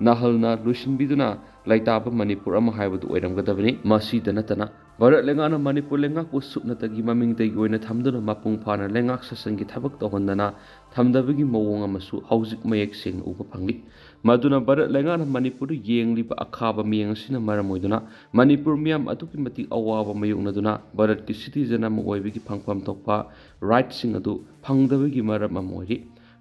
ꯅꯥꯍꯜꯅ ꯂꯣꯏꯁꯤꯟꯕꯤꯗꯨꯅ ꯂꯩꯇꯥꯕ ꯃꯅꯤꯄꯨꯔ ꯑꯃ ꯍꯥꯏꯕꯗꯨ ꯑꯣꯏꯔꯝꯒꯗꯕꯅꯤ꯫ ꯃꯁꯤꯗ ꯅꯠꯇꯅ, ꯚꯥꯔꯠ ꯂꯩꯉꯥꯛꯅ ꯃꯅꯤꯄꯨꯔ ꯂꯩꯉꯥꯛꯄꯨ ꯁꯨꯞꯅꯇꯒꯤ ꯃꯃꯤꯡꯗꯒꯤ ꯑꯣꯏꯅ ꯊꯝꯗꯨꯅ ꯃꯄꯨꯡ ꯐꯥꯅ ꯂꯩꯉꯥꯛ ꯁꯥꯁꯟꯒꯤ ꯊꯕꯛ ꯇꯧꯍꯟꯗꯅ ꯊꯝꯗꯕꯒꯤ ꯃꯑꯣꯡ ꯑꯃꯁꯨ ꯍꯧꯖꯤꯛ ꯃꯌꯦꯛ ꯁꯦꯡꯅ ꯎꯕ ꯐꯪꯂꯤ꯫ ꯃꯗꯨꯅ ꯚꯥꯔꯠ ꯂꯩꯉꯥꯛꯅ ꯃꯅꯤꯄꯨꯔꯗ ꯌꯦꯡꯂꯤꯕ ꯑꯈꯥꯕ ꯃꯤꯠꯌꯦꯡ ꯑꯁꯤꯅ ꯃꯔꯝ ꯑꯣꯏꯗꯨꯅ ꯃꯅꯤꯄꯨꯔ ꯃꯤꯌꯥꯝ ꯑꯗꯨꯛꯀꯤ ꯃꯇꯤꯛ ꯑꯋꯥꯕ ꯃꯥꯌꯣꯛꯅꯗꯨꯅ ꯚꯥꯔꯠꯀꯤ citizen ꯑꯃ ꯑꯣꯏꯕꯒꯤ ꯐꯪꯐꯝ ꯊꯣꯛꯄ rightꯁꯤꯡ ꯑꯗꯨ ꯐꯪꯗꯕꯒꯤ ꯃꯔꯝ ꯑꯃ ꯑꯣꯏꯔꯤ꯫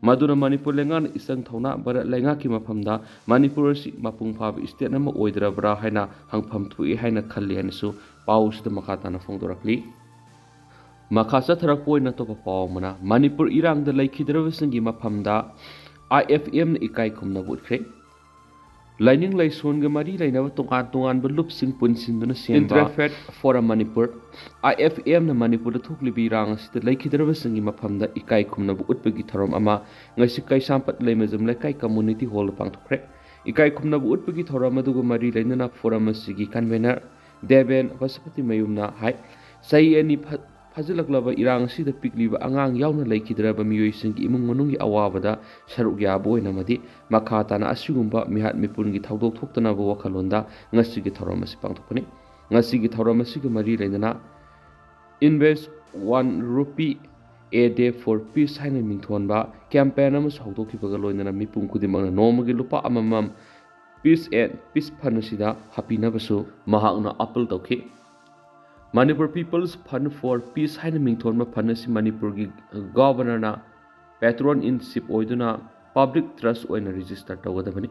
ꯃꯗꯨꯅ ꯃꯅꯤꯄꯨꯔ ꯂꯩꯉꯥꯛꯅ ꯏꯆꯪ ꯊꯧꯅ ꯚꯥꯔꯠ ꯂꯩꯉꯥꯛꯀꯤ ꯃꯐꯝꯗ ꯃꯅꯤꯄꯨꯔ ꯑꯁꯤ ꯃꯄꯨꯡ ꯐꯥꯕ state ꯑꯃ ꯑꯣꯏꯗ꯭ꯔꯕ꯭ꯔꯥ ꯍꯥꯏꯅ ꯍꯪꯐꯝ ꯊꯣꯛꯏ ꯍꯥꯏꯅ ꯈꯜꯂꯤ ꯍꯥꯏꯅꯁꯨ ꯄꯥꯎ ꯑꯁꯤꯗ ꯃꯈꯥ ꯇꯥꯅ ꯐꯣꯡꯗꯣꯔꯛꯂꯤ꯫ ꯃꯈꯥ ꯆꯠꯊꯔꯛꯄ ꯑꯣꯏꯅ ꯑꯇꯣꯞꯄ ꯄꯥꯎ ꯑꯃꯅ, ꯃꯅꯤꯄꯨꯔ ꯏꯔꯥꯡꯗ ꯂꯩꯈꯤꯗ꯭ꯔꯕꯁꯤꯡꯒꯤ ꯃꯐꯝꯗ IFMꯅ ꯏꯀꯥꯏ ꯈꯨꯝꯅꯕ ꯎꯠꯈ꯭ꯔꯦ꯫ ꯂꯥꯏꯅꯤꯡ ꯂꯥꯏꯁꯣꯟꯒ ꯃꯔꯤ ꯂꯩꯅꯕ ꯇꯣꯉꯥꯟ ꯇꯣꯉꯥꯟꯕ ꯂꯨꯞꯁꯤꯡ ꯄꯨꯟꯁꯤꯟꯗꯨꯅ ꯁꯦꯝꯕ Interfaith Forum Manipur, IFMꯅ ꯃꯅꯤꯄꯨꯔꯗ ꯊꯣꯛꯂꯤꯕ ꯏꯔꯥꯡ ꯑꯁꯤꯗ ꯂꯩꯈꯤꯗ꯭ꯔꯕꯁꯤꯡꯒꯤ ꯃꯐꯝꯗ ꯏꯀꯥꯏ ꯈꯨꯝꯅꯕ ꯎꯠꯄꯒꯤ ꯊꯧꯔꯝ ꯑꯃ ꯉꯁꯤ ꯀꯩꯁꯥꯝꯄꯥꯠ ꯂꯩꯃꯖꯝ ꯂꯩꯀꯥꯏ community hallꯗ ꯄꯥꯡꯊꯣꯛꯈ꯭ꯔꯦ꯫ ꯏꯀꯥꯏ ꯈꯨꯝꯅꯕ ꯎꯠꯄꯒꯤ ꯊꯧꯔꯝ ꯑꯗꯨꯒ ꯃꯔꯤ ꯂꯩꯅꯅ forum ꯑꯁꯤꯒꯤ convener ꯗꯦꯕꯦꯟ ꯄꯁꯨꯄꯇꯤꯃꯌꯨꯝꯅ ꯍꯥꯏ, ꯆꯍꯤ ꯑꯅꯤ ꯐ-, ꯐꯥꯖꯤꯜꯂꯛꯂꯕ ꯏꯔꯥꯡ ꯑꯁꯤꯗ ꯄꯤꯛꯂꯤꯕ ꯑꯉꯥꯡ ꯌꯥꯎꯅ ꯂꯩꯈꯤꯗ꯭ꯔꯕ ꯃꯤꯑꯣꯏꯁꯤꯡꯒꯤ ꯏꯃꯨꯡ ꯃꯅꯨꯡꯒꯤ ꯑꯋꯥꯕꯗ ꯁꯔꯨꯛ ꯌꯥꯕ ꯑꯣꯏꯅ ꯑꯃꯗꯤ ꯃꯈꯥ ꯇꯥꯅ ꯑꯁꯤꯒꯨꯝꯕ ꯃꯤꯍꯥꯠ ꯃꯤꯄꯨꯟꯒꯤ ꯊꯧꯗꯣꯛ ꯊꯣꯛꯇꯅꯕ ꯋꯥꯈꯜꯂꯣꯟꯗ ꯉꯁꯤꯒꯤ ꯊꯧꯔꯝ ꯑꯁꯤ ꯄꯥꯡꯊꯣꯛꯄꯅꯤ꯫ ꯉꯁꯤꯒꯤ ꯊꯧꯔꯝ ꯑꯁꯤꯒ ꯃꯔꯤ ꯂꯩꯅꯅ Invest One Rupee A Day for Peace ꯍꯥꯏꯅ ꯃꯤꯡꯊꯣꯟꯕ campaign ꯑꯃꯁꯨ ꯍꯧꯗꯣꯛꯈꯤꯕꯒ ꯂꯣꯏꯅꯅ ꯃꯤꯄꯨꯝ ꯈꯨꯗꯤꯡꯃꯛꯅ ꯅꯣꯡꯃꯒꯤ ꯂꯨꯄꯥ ꯑꯃꯃꯝ Peace and Peace Fund ꯑꯁꯤꯗ ꯍꯥꯞꯄꯤꯅꯕꯁꯨ ꯃꯍꯥꯛꯅ appeal ꯇꯧꯈꯤ꯫ Manipur People's Fund for Peace ꯍꯥꯏꯅ ꯃꯤꯡꯊꯣꯟꯕ fund ꯑꯁꯤ ꯃꯅꯤꯄꯨꯔꯒꯤ governorꯅ patron in chief ꯑꯣꯏꯗꯨꯅ public trust ꯑꯣꯏꯅ register ꯇꯧꯒꯗꯕꯅꯤ꯫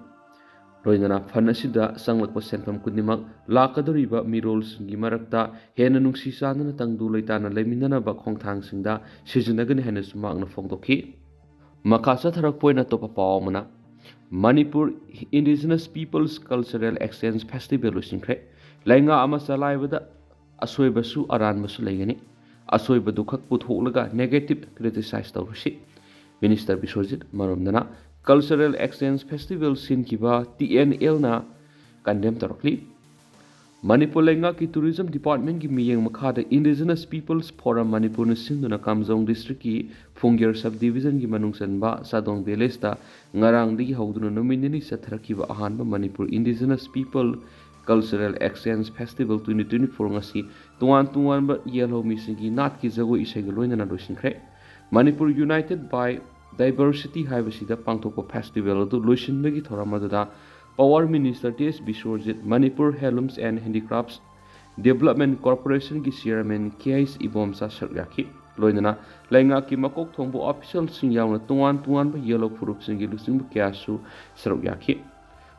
ꯂꯣꯏꯅꯅ fund ꯑꯁꯤꯗ ꯆꯪꯂꯛꯄ ꯁꯦꯟꯐꯝ ꯈꯨꯗꯤꯡꯃꯛ ꯂꯥꯛꯀꯗꯧꯔꯤꯕ ꯃꯤꯔꯣꯜꯁꯤꯡꯒꯤ ꯃꯔꯛꯇ ꯍꯦꯟꯅ ꯅꯨꯡꯁꯤ ꯆꯥꯟꯅꯅ ꯇꯪꯗꯨ ꯂꯩꯇꯥꯅ ꯂꯩꯃꯤꯟꯅꯅꯕ ꯈꯣꯡꯊꯥꯡꯁꯤꯡꯗ ꯁꯤꯖꯤꯟꯅꯒꯅꯤ ꯍꯥꯏꯅꯁꯨ ꯃꯍꯥꯛꯅ ꯐꯣꯡꯗꯣꯛꯈꯤ꯫ ꯃꯈꯥ ꯆꯠꯊꯔꯛꯄ ꯑꯣꯏꯅ ꯑꯇꯣꯞꯄ ꯄꯥꯎ ꯑꯃꯅ, Manipur Indigenous Peoples Cultural Exchange Festival ꯂꯣꯏꯁꯤꯟꯈ꯭ꯔꯦ꯫ ꯂꯩꯉꯥꯛ ꯑꯃ ꯆꯂꯥꯏꯕꯗ ꯑꯁꯣꯏꯕꯁꯨ ꯑꯔꯥꯟꯕꯁꯨ ꯂꯩꯒꯅꯤ꯫ ꯑꯁꯣꯏꯕꯗꯨ ꯈꯛ ꯄꯨꯊꯣꯛꯂꯒ negative criticize ꯇꯧꯔꯁꯤ꯫ ꯃꯤꯅꯤꯁꯇꯔ ꯕꯤꯁ꯭ꯋꯖꯤꯠ꯫ ꯃꯔꯣꯝꯗꯅ, Cultural Exchange Festival ꯁꯤꯟꯈꯤꯕ ꯇꯤ ꯑꯦꯟ ꯑꯦꯜꯅ condemn ꯇꯧꯔꯛꯂꯤ꯫ ꯃꯅꯤꯄꯨꯔ ꯂꯩꯉꯥꯛꯀꯤ Tourism Department ꯀꯤ ꯃꯤꯠꯌꯦꯡ ꯃꯈꯥꯗ Indigenous Peoples Forum ꯃꯅꯤꯄꯨꯔꯅ ꯁꯤꯟꯗꯨꯅ ꯀꯥꯝꯖꯣꯡ district ꯀꯤ ꯐꯨꯡꯒꯦꯔ sub division ꯒꯤ ꯃꯅꯨꯡ ꯆꯟꯕ ꯆꯥꯗꯣꯡ village ꯇ ꯉꯔꯥꯡꯗꯒꯤ ꯍꯧꯗꯨꯅ ꯅꯨꯃꯤꯠ ꯅꯤꯅꯤ ꯆꯠꯊꯔꯛꯈꯤꯕ ꯑꯍꯥꯟꯕ Manipur Indigenous People Cultural Exchange Festival twenty twenty-four ꯉꯁꯤ ꯇꯣꯉꯥꯟ ꯇꯣꯉꯥꯟꯕ ꯌꯦꯜꯍꯧꯃꯤꯁꯤꯡꯒꯤ ꯅꯥꯠꯀꯤ ꯖꯒꯣꯏ ꯏꯁꯩꯒ ꯂꯣꯏꯅꯅ ꯂꯣꯏꯁꯤꯟꯈ꯭ꯔꯦ꯫ Manipur United by Diversity ꯍꯥꯏꯕꯁꯤꯗ ꯄꯥꯡꯊꯣꯛꯄ festival ꯑꯗꯨ ꯂꯣꯏꯁꯤꯟꯕꯒꯤ ꯊꯧꯔꯝ ꯑꯗꯨꯗ Power Minister T S Biswajit, Manipur Handlooms and Handicrafts Development Corporation ꯒꯤ chairman ꯀꯦ ꯑꯩꯆ ꯏꯕꯣꯝꯆꯥ ꯁꯔꯨꯛ ꯌꯥꯈꯤ꯫ ꯂꯣꯏꯅꯅ ꯂꯩꯉꯥꯛꯀꯤ ꯃꯀꯣꯛ ꯊꯣꯡꯕ official ꯁꯤꯡ ꯌꯥꯎꯅ ꯇꯣꯉꯥꯟ ꯇꯣꯉꯥꯟꯕ ꯌꯦꯜꯍꯧ ꯐꯨꯔꯨꯞꯁꯤꯡꯒꯤ ꯂꯨꯆꯤꯡꯕ ꯀꯌꯥꯁꯨ ꯁꯔꯨꯛ ꯌꯥꯈꯤ꯫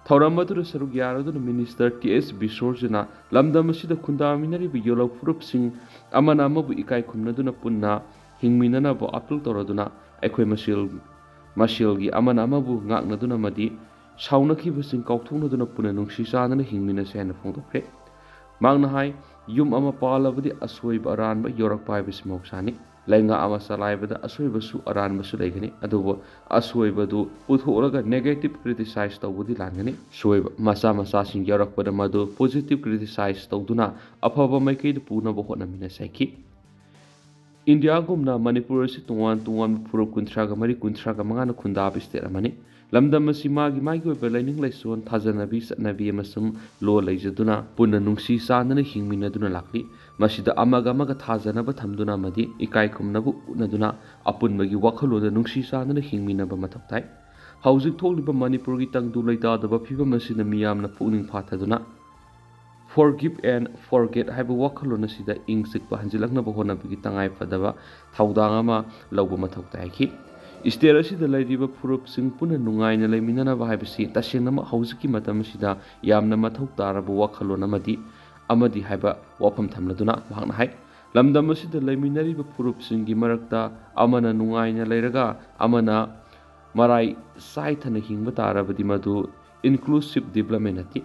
ꯊꯧꯔꯝ ꯑꯗꯨꯗ ꯁꯔꯨꯛ ꯌꯥꯔꯗꯨꯅ ꯃꯤꯅꯤꯁꯇꯔ ꯇꯤ ꯑꯦꯁ ꯕꯤꯁ꯭ꯋꯖꯤꯠꯅ ꯂꯝꯗꯝ ꯑꯁꯤꯗ ꯈꯨꯟꯗꯥꯃꯤꯟꯅꯔꯤꯕ ꯌꯦꯜꯍꯧ ꯐꯨꯔꯨꯞꯁꯤꯡ ꯑꯃꯅ ꯑꯃꯕꯨ ꯏꯀꯥꯏ ꯈꯨꯝꯅꯗꯨꯅ ꯄꯨꯟꯅ ꯍꯤꯡꯃꯤꯟꯅꯅꯕ appeal ꯇꯧꯔꯗꯨꯅ ꯑꯩꯈꯣꯏ ꯃꯁꯦꯜ, ꯃꯁꯦꯜꯒꯤ ꯑꯃꯅ ꯑꯃꯕꯨ ꯉꯥꯛꯅꯗꯨꯅ ꯑꯃꯗꯤ ꯁꯥꯎꯅꯈꯤꯕꯁꯤꯡ ꯀꯥꯎꯊꯣꯛꯅꯗꯨꯅ ꯄꯨꯟꯅ ꯅꯨꯡꯁꯤ ꯆꯥꯟꯅꯅ ꯍꯤꯡꯃꯤꯟꯅꯁꯤ ꯍꯥꯏꯅ ꯐꯣꯡꯗꯣꯛꯈ꯭ꯔꯦ꯫ ꯃꯍꯥꯛꯅ ꯍꯥꯏ, ꯌꯨꯝ ꯑꯃ ꯄꯥꯜꯂꯕꯗꯤ ꯑꯁꯣꯏꯕ ꯑꯔꯥꯟꯕ ꯌꯥꯎꯔꯛꯄ ꯍꯥꯏꯕꯁꯤ ꯃꯍꯧꯁꯥꯅꯤ꯫ ꯂꯩꯉꯥꯛ ꯑꯃ ꯆꯂꯥꯏꯕꯗ ꯑꯁꯣꯏꯕꯁꯨ ꯑꯔꯥꯟꯕꯁꯨ ꯂꯩꯒꯅꯤ, ꯑꯗꯨꯕꯨ ꯑꯁꯣꯏꯕꯗꯨ ꯄꯨꯊꯣꯛꯂꯒ negative criticize ꯇꯧꯕꯗꯤ ꯂꯥꯟꯒꯅꯤ꯫ ꯁꯣꯏꯕ ꯃꯆꯥ ꯃꯆꯥꯁꯤꯡ ꯌꯥꯎꯔꯛꯄꯗ ꯃꯗꯨ positive criticize ꯇꯧꯗꯨꯅ ꯑꯐꯕ ꯃꯥꯏꯀꯩꯗ ꯄꯨꯅꯕ ꯍꯣꯠꯅꯃꯤꯟꯅꯁꯤ ꯍꯥꯏꯈꯤ꯫ ꯏꯟꯗꯤꯌꯥꯒꯨꯝꯅ ꯃꯅꯤꯄꯨꯔ ꯑꯁꯤ ꯇꯣꯉꯥꯟ ꯇꯣꯉꯥꯟꯕ ꯐꯨꯔꯨꯞ ꯀꯨꯟꯊ꯭ꯔꯥꯒ ꯃꯔꯤ, ꯀꯨꯟꯊ꯭ꯔꯥꯒ ꯃꯉꯥꯅ ꯈꯨꯟꯗꯥꯕ state ꯑꯃꯅꯤ꯫ ꯂꯝꯗꯝ ꯑꯁꯤ ꯃꯥꯒꯤ ꯃꯥꯒꯤ ꯑꯣꯏꯕ ꯂꯥꯏꯅꯤꯡ ꯂꯥꯏꯁꯣꯟ, ꯊꯥꯖꯅꯕꯤ, ꯆꯠꯅꯕꯤ ꯑꯃꯁꯨꯡ ꯂꯣ ꯂꯩꯖꯗꯨꯅ ꯄꯨꯟꯅ ꯅꯨꯡꯁꯤ ꯆꯥꯟꯅꯅ ꯍꯤꯡꯃꯤꯟꯅꯗꯨꯅ ꯂꯥꯛꯂꯤ꯫ ꯃꯁꯤꯗ ꯑꯃꯒ ꯑꯃꯒ ꯊꯥꯖꯅꯕ ꯊꯝꯗꯨꯅ ꯑꯃꯗꯤ ꯏꯀꯥꯏ ꯈꯨꯝꯅꯕ ꯎꯠꯅꯗꯨꯅ ꯑꯄꯨꯟꯕꯒꯤ ꯋꯥꯈꯜꯂꯣꯟꯗ ꯅꯨꯡꯁꯤ ꯆꯥꯟꯅꯅ ꯍꯤꯡꯃꯤꯟꯅꯕ ꯃꯊꯧ ꯇꯥꯏ꯫ ꯍꯧꯖꯤꯛ ꯊꯣꯛꯂꯤꯕ ꯃꯅꯤꯄꯨꯔꯒꯤ ꯇꯪꯗꯨ ꯂꯩꯇꯥꯗꯕ ꯐꯤꯕꯝ ꯑꯁꯤꯅ ꯃꯤꯌꯥꯝꯅ ꯄꯨꯛꯅꯤꯡ ꯐꯥꯊꯗꯨꯅ Forgive and Forget ꯍꯥꯏꯕ ꯋꯥꯈꯜꯂꯣꯟ ꯑꯁꯤꯗ ꯏꯪ ꯆꯤꯛꯄ ꯍꯟꯖꯤꯜꯂꯛꯅꯕ ꯍꯣꯠꯅꯕꯒꯤ ꯇꯉꯥꯏ ꯐꯗꯕ ꯊꯧꯗꯥꯡ ꯑꯃ ꯂꯧꯕ ꯃꯊꯧ ꯇꯥꯏ ꯍꯥꯏꯈꯤ꯫ State ꯑꯁꯤꯗ ꯂꯩꯔꯤꯕ ꯐꯨꯔꯨꯞꯁꯤꯡ ꯄꯨꯟꯅ ꯅꯨꯡꯉꯥꯏꯅ ꯂꯩꯃꯤꯟꯅꯅꯕ ꯍꯥꯏꯕꯁꯤ ꯇꯁꯦꯡꯅꯃꯛ ꯍꯧꯖꯤꯛꯀꯤ ꯃꯇꯝ ꯑꯁꯤꯗ ꯌꯥꯝꯅ ꯃꯊꯧ ꯇꯥꯔꯕ ꯋꯥꯈꯜꯂꯣꯟ ꯑꯃꯗꯤ, ꯑꯃꯗꯤ ꯍꯥꯏꯕ ꯋꯥꯐꯝ ꯊꯝꯂꯗꯨꯅ ꯃꯍꯥꯛꯅ ꯍꯥꯏ, ꯂꯝꯗꯝ ꯑꯁꯤꯗ ꯂꯩꯃꯤꯟꯅꯔꯤꯕ ꯐꯨꯔꯨꯞꯁꯤꯡꯒꯤ ꯃꯔꯛꯇ ꯑꯃꯅ ꯅꯨꯡꯉꯥꯏꯅ ꯂꯩꯔꯒ ꯑꯃꯅ ꯃꯔꯥꯏ ꯆꯥꯏꯊꯅ ꯍꯤꯡꯕ ꯇꯥꯔꯕꯗꯤ ꯃꯗꯨ inclusive development ꯅꯠꯇꯦ꯫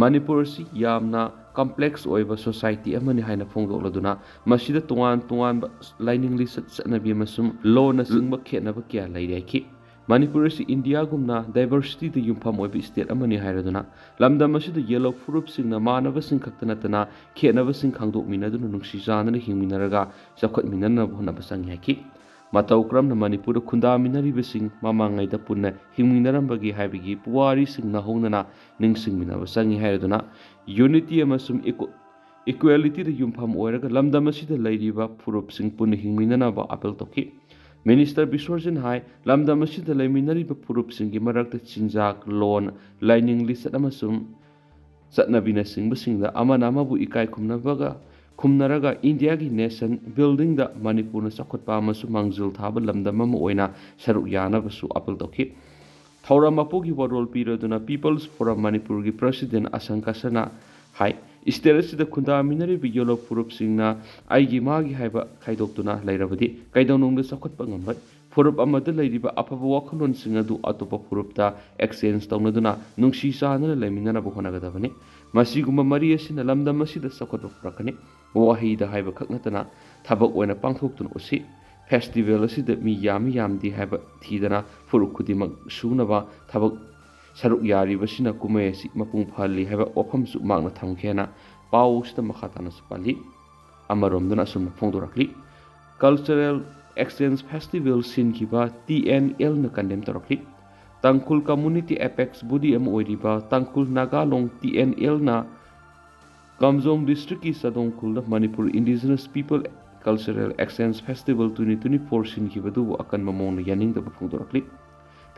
ꯃꯅꯤꯄꯨꯔ ꯑꯁꯤ ꯌꯥꯝꯅ complex ꯑꯣꯏꯕ society ꯑꯃꯅꯤ ꯍꯥꯏꯅ ꯐꯣꯡꯗꯣꯛꯂꯗꯨꯅ ꯃꯁꯤꯗ ꯇꯣꯉꯥꯟ ꯇꯣꯉꯥꯟꯕ ꯂꯥꯏꯅꯤꯡ ꯂꯤꯆꯠ ꯆꯠꯅꯕꯤ ꯑꯃꯁꯨꯡ ꯂꯣꯟꯅꯆꯤꯡꯕ ꯈꯦꯠꯅꯕ ꯀꯌꯥ ꯂꯩꯔꯤ ꯍꯥꯏꯈꯤ꯫ ꯃꯅꯤꯄꯨꯔ ꯑꯁꯤ ꯏꯟꯗꯤꯌꯥꯒꯨꯝꯅ diversityꯗ ꯌꯨꯝꯐꯝ ꯑꯣꯏꯕ state ꯑꯃꯅꯤ ꯍꯥꯏꯔꯗꯨꯅ ꯂꯝꯗꯝ ꯑꯁꯤꯗ ꯌꯦꯜꯂꯣ ꯐꯨꯔꯨꯞꯁꯤꯡꯅ ꯃꯥꯟꯅꯕꯁꯤꯡ ꯈꯛꯇ ꯅꯠꯇꯅ ꯈꯦꯠꯅꯕꯁꯤꯡ ꯈꯪꯗꯣꯛꯃꯤꯟꯅꯗꯨꯅ ꯅꯨꯡꯁꯤ ꯆꯥꯟꯅꯅ ꯍꯤꯡꯃꯤꯟꯅꯔꯒ ꯆꯥꯎꯈꯠꯃꯤꯟꯅꯅꯕ ꯍꯣꯠꯅꯕ ꯆꯪꯏ ꯍꯥꯏꯈꯤ꯫ ꯃꯇꯧ ꯀꯔꯝꯅ ꯃꯅꯤꯄꯨꯔꯗ ꯈꯨꯟꯗꯥꯃꯤꯟꯅꯔꯤꯕꯁꯤꯡ ꯃꯃꯥꯡꯉꯩꯗ ꯄꯨꯟꯅ ꯍꯤꯡꯃꯤꯟꯅꯔꯝꯕꯒꯦ ꯍꯥꯏꯕꯒꯤ ꯄꯨꯋꯥꯔꯤꯁꯤꯡ ꯅꯧꯍꯧꯅꯅ ꯅꯤꯡꯁꯤꯡꯃꯤꯟꯅꯕ ꯆꯪꯏ ꯍꯥꯏꯔꯗꯨꯅ unity ꯑꯃꯁꯨꯡ equalityꯗ ꯌꯨꯝꯐꯝ ꯑꯣꯏꯔꯒ ꯂꯝꯗꯝ ꯑꯁꯤꯗ ꯂꯩꯔꯤꯕ ꯐꯨꯔꯨꯞꯁꯤꯡ ꯄꯨꯟꯅ ꯍꯤꯡꯃꯤꯟꯅꯅꯕ ꯑꯥꯄꯤꯜ ꯇꯧꯈꯤ꯫ ꯃꯤꯅꯤꯁꯇꯔ ꯕꯤꯁ꯭ꯋꯔꯖꯟ ꯍꯥꯏ, ꯂꯝꯗꯝ ꯑꯁꯤꯗ ꯂꯩꯃꯤꯟꯅꯔꯤꯕ ꯐꯨꯔꯨꯞꯁꯤꯡꯒꯤ ꯃꯔꯛꯇ ꯆꯤꯟꯖꯥꯛ, ꯂꯣꯟ, ꯂꯥꯏꯅꯤꯡ ꯂꯤꯆꯠ ꯑꯃꯁꯨꯡ ꯆꯠꯅꯕꯤꯅꯆꯤꯡꯕꯁꯤꯡꯗ ꯑꯃꯅ ꯑꯃꯕꯨ ꯏꯀꯥꯏ ꯈꯨꯝꯅꯕꯒ ꯈꯨꯝꯅꯔꯒ ꯏꯟꯗꯤꯌꯥꯒꯤ nation buildingꯗ ꯃꯅꯤꯄꯨꯔꯅ ꯆꯥꯎꯈꯠꯄ ꯑꯃꯁꯨꯡ ꯃꯥꯡꯖꯤꯜ ꯊꯥꯕ ꯂꯝꯗꯝ ꯑꯃ ꯑꯣꯏꯅ ꯁꯔꯨꯛ ꯌꯥꯅꯕꯁꯨ ꯑꯥꯄꯤꯜ ꯇꯧꯈꯤ꯫ ꯊꯧꯔꯝ ꯃꯄꯨꯒꯤ ꯋꯥꯔꯣꯜ ꯄꯤꯔꯗꯨꯅ People's Forum ꯃꯅꯤꯄꯨꯔꯒꯤ president ꯑꯁꯪ ꯀꯁꯅ ꯍꯥꯏ, state ꯑꯁꯤꯗ ꯈꯨꯟꯗꯥꯃꯤꯟꯅꯔꯤꯕ ꯌꯦꯜꯂꯣ ꯐꯨꯔꯨꯞꯁꯤꯡꯅ ꯑꯩꯒꯤ ꯃꯥꯒꯤ ꯍꯥꯏꯕ ꯈꯥꯏꯗꯣꯛꯇꯨꯅ ꯂꯩꯔꯕꯗꯤ ꯀꯩꯗꯧꯅꯨꯡꯗ ꯆꯥꯎꯈꯠꯄ ꯉꯝꯂꯣꯏ꯫ ꯐꯨꯔꯨꯞ ꯑꯃꯗ ꯂꯩꯔꯤꯕ ꯑꯐꯕ ꯋꯥꯈꯜꯂꯣꯟꯁꯤꯡ ꯑꯗꯨ ꯑꯇꯣꯞꯄ ꯐꯨꯔꯨꯞꯇ exchange ꯇꯧꯅꯗꯨꯅ ꯅꯨꯡꯁꯤ ꯆꯥꯟꯅꯅ ꯂꯩꯃꯤꯟꯅꯅꯕ ꯍꯣꯠꯅꯒꯗꯕꯅꯤ꯫ ꯃꯁꯤꯒꯨꯝꯕ ꯃꯔꯤ ꯑꯁꯤꯅ ꯂꯝꯗꯝ ꯑꯁꯤꯗ ꯆꯥꯎꯈꯠꯄ ꯄꯨꯔꯛꯀꯅꯤ꯫ ꯋꯥꯍꯩꯗ ꯍꯥꯏꯕ ꯈꯛ ꯅꯠꯇꯅ ꯊꯕꯛ ꯑꯣꯏꯅ ꯄꯥꯡꯊꯣꯛꯇꯨꯅ ꯎꯠꯁꯤ꯫ Festival ꯑꯁꯤꯗ ꯃꯤ ꯌꯥꯝꯃꯤ ꯌꯥꯝꯗꯦ ꯍꯥꯏꯕ ꯊꯤꯗꯅ ꯐꯨꯔꯨꯞ ꯈꯨꯗꯤꯡꯃꯛ ꯁꯨꯅꯕ ꯊꯕꯛ ꯁꯔꯨꯛ ꯌꯥꯔꯤꯕꯁꯤꯅ ꯀꯨꯝꯍꯩ ꯑꯁꯤ ꯃꯄꯨꯡ ꯐꯥꯍꯜꯂꯤ ꯍꯥꯏꯕ ꯋꯥꯐꯝꯁꯨ ꯃꯍꯥꯛꯅ ꯊꯝꯈꯤ ꯍꯥꯏꯅ ꯄꯥꯎ ꯑꯁꯤꯗ ꯃꯈꯥ ꯇꯥꯅꯁꯨ ꯄꯜꯂꯤ꯫ ꯑꯃꯔꯣꯝꯗꯅ ꯑꯁꯨꯝꯅ ꯐꯣꯡꯗꯣꯔꯛꯂꯤ, Cultural Exchange Festival ꯁꯤꯟꯈꯤꯕ T N L ꯅ condemn ꯇꯧꯔꯛꯂꯤ꯫ ꯇꯥꯡꯈꯨꯜ community apex body ꯑꯃ ꯑꯣꯏꯔꯤꯕ ꯇꯥꯡꯈꯨꯜ ꯅꯥꯒꯥ ꯂꯣꯡ T N L ꯅ ꯀꯥꯝꯖꯣꯡ district ꯀꯤ ꯆꯥꯗꯣꯡ ꯈꯨꯜꯗ Manipur Indigenous People Cultural Exchange Festival twenty twenty-four ꯁꯤꯟꯈꯤꯕꯗꯨꯕꯨ ꯑꯀꯟꯕ ꯃꯑꯣꯡꯗ ꯌꯥꯅꯤꯡꯗꯕ ꯐꯣꯡꯗꯣꯔꯛꯂꯤ꯫